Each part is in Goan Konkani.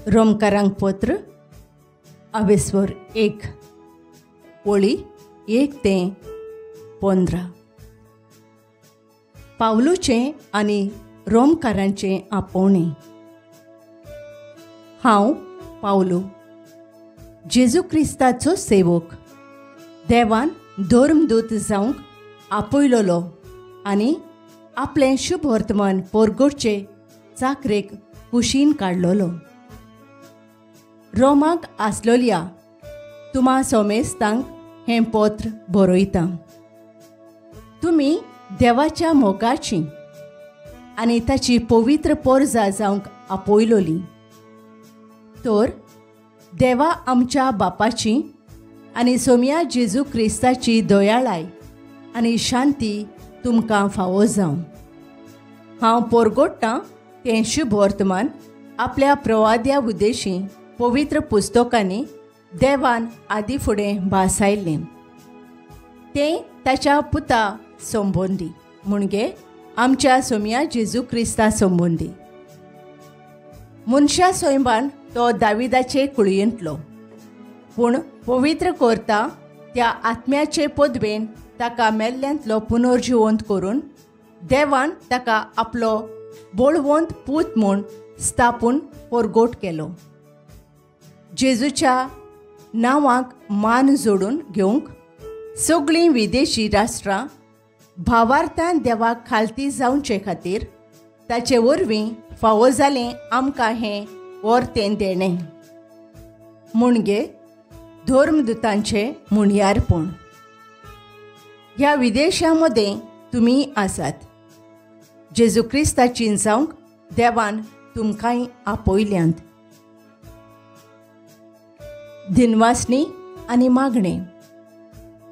रोमकारांक पत्र अवेस्वर 1 ओळी 1 ते 15. पावलूचें आनी रोमकारांचें आपोवणें. हांव पावलू, जेजू क्रिस्ताचो सेवक, देवान धर्मदूत जावंक आपयलोलो आनी आपलें शुभ वर्तमान पोरगोडचे चाकरेक कुशीन काडलोलो. रोमाक आसलोल्या तुमा सोमेस्तांक हें पत्र बरयता. तुमी देवाच्या मोगाची आनी ताची पवित्र पोरजा जावंक आपयलोली, तर देवा आमच्या बापाची आनी सोमया जेजू क्रिस्ताची दयाळाय आनी शांती तुमकां फावो जावं. हांव पोरगोडटां तें शुभ वर्तमान आपल्या प्रवाद्या उद्देशी पवित्र पुस्तकांनी देवान आदी फुडें भासायल्लें तें ताच्या पुता संबंदी, म्हणजे आमच्या सोमया जेजू क्रिस्ता संबंदी. मनशा सोयंबान तो दाविदाचे कुळयेंतलो, पूण पवित्र करता त्या आत्म्याचे पदवेन ताका मेल्ल्यांतलो पुनर्जिवंत करून देवान ताका आपलो बळवंत पूत म्हूण स्थापून परगोट केलो. जेजूच्या नांवाक मान जोडून घेवंक सगळीं विदेशी राष्ट्रां भावार्थान देवाक खालती जावचे खातीर ताचे वरवीं फावो जालें आमकां हें वर्तें देणें, म्हणजे धर्मदुतांचें मुणयारपण. ह्या विदेशां मदें तुमी आसात. जेजू क्रिस्ताची जावंक देवान तुमकांय आपयल्यांत. दिनवासणी आनी मागणें.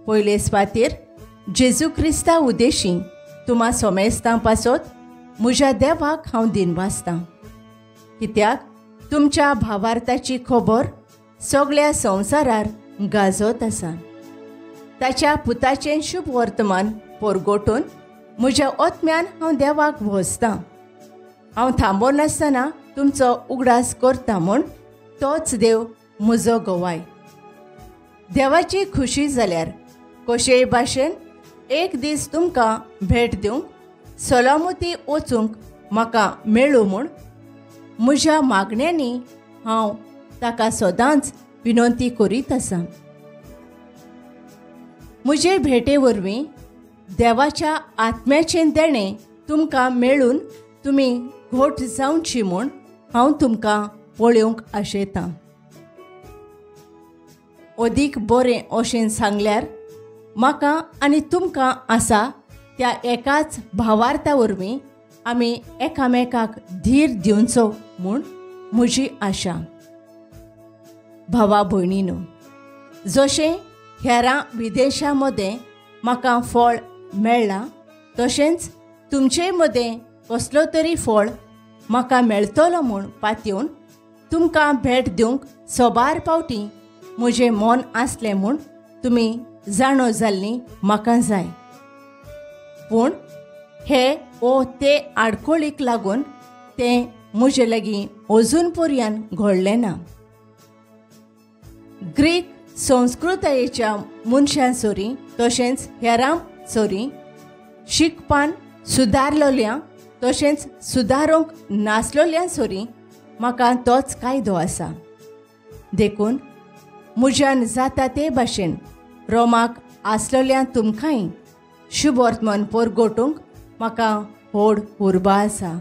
पयले स्वातीर जेजू क्रिस्ता उद्देशी तुमा सोमेस्तां पासत म्हज्या देवाक हांव दिनवासतां, कित्याक तुमच्या भावार्थाची खबर सगळ्या संवसारार गाजत आसा. ताच्या पुताचें शुभ वर्तमान पोरगोटून म्हज्या ओत्म्यान हांव देवाक भोसतां. हांव थांबो नासतना तुमचो उगडास करता म्हूण तोच देव म्हजो गवाय. देवाची खुशी जाल्यार कशेय भाशेन एक दीस तुमकां भेट दिवंक सलामती वचूंक म्हाका मेळूं म्हूण म्हज्या मागण्यांनी हांव ताका सदांच विनंती करीत आसा. म्हजे भेटे वरवीं देवाच्या आत्म्याचें देणें तुमकां मेळून तुमी घोट जावची म्हूण हांव तुमकां पळोवंक आशेतां. अदीक बरें अशें सांगल्यार म्हाका आनी तुमकां आसा त्या एकाच भावार्था वरवीं आमी एकामेकाक धीर दिवचो म्हूण म्हजी आशा. भावा भयणीनो, जशें हेरां विदेशां मदें म्हाका फळ मेळ्ळां तशेंच तुमचे मदें कसलो तरी फळ म्हाका मेळटलो म्हूण पातयेवन तुमकां भेट दिवंक सोबार पावटी म्हजें मन आसलें म्हूण तुमी जाणो जाल्लीं म्हाका जाय. पूण हे ओ ते आडखळीक लागून तें म्हजे लागीं अजून पर्यान घडलें ना. ग्रीक संस्कृतायेच्या मनशां सरी तशेंच हेरां सरी शिकपान सुदारलोल्या तशेंच सुदारूंक नासलोल्या सरी म्हाका तोच कायदो आसा. देखून म्हज्यान जाता ते भाशेन रोमाक आसलोल्या तुमकांय शुभ वर्तमान परगोटूंक म्हाका व्हड उर्बा आसा.